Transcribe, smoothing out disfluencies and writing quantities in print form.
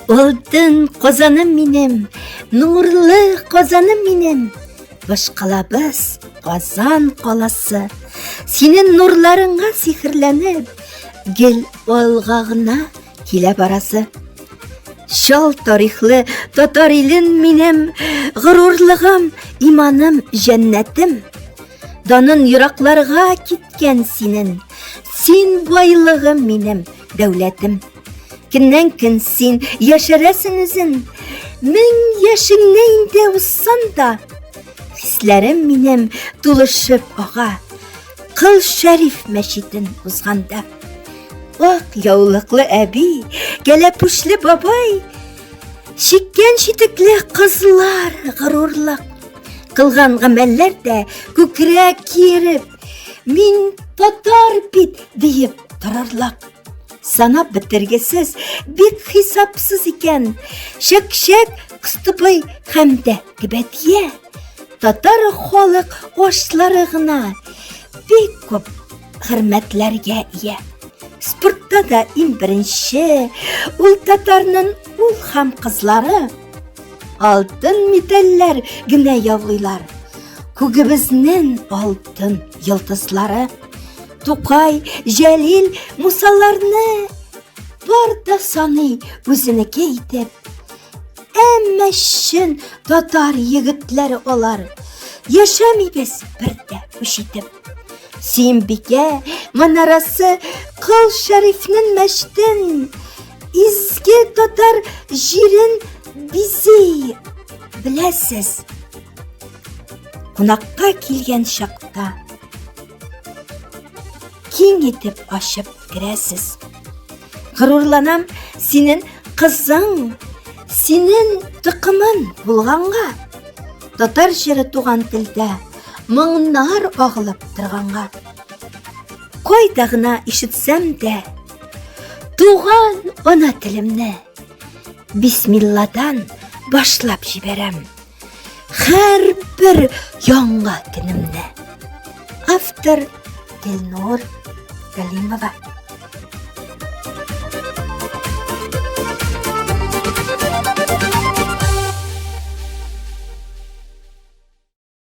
Алтын Казаным минем, нурлы Казаным минем, башкалабыз Казан каласы. Синен нурларыңа сихерләнеп, гел алга гына килә барасы. Чал тарихлы татар илен минем, горурлыгым, иманым, җәннәтем. Данын еракларга киткән синен, син байлыгым минем, дәүләтем. Көннән көн син яшәрәсең үзен, мең яшеңне инде узсан да, хисләрем минем тулышып ага, Кыл Шәриф мәчетен узганда. Ак яулыклы әби, кәләпүшле бабай, чиккән читекле кызлар горурлык. Кылган гамәлләр дә күкрәк киереп, мин татар бит диеп торырлык. Санап бетергесез, бик хисапсыз икән. Чәк-чәк, кыстыбый һәм дә гөбәдия. Татар халык ашлары гына бик күп хөрмәтләргә ия. Спортта да иң беренче ул татарның ул һәм кызлары алтын медальләр генә яулыйлар. Күгебезнең алтын йолдызлары. Тукай, Җәлил, Мусаларны бар да саный үзенеке итеп. Әмма чын татар егетләре алар. Яшәмибез бер дә үч итеп. Сөембикә манарасы Кол Шәрифнең мәчетен изге татар җирен бизи. Беләсез, кунакка килгән чакта киң итеп ачып керәсез. Горурланам синен кызың, синен токымын булганга. Татар җыры туган телдә моңнар агылып торганга. Кайда гына ишетсәм дә, туган ана телемне бисмилладан башлап җибәрәм. Һәрбер яңа көнемне. Автор Гөлнур Галимова.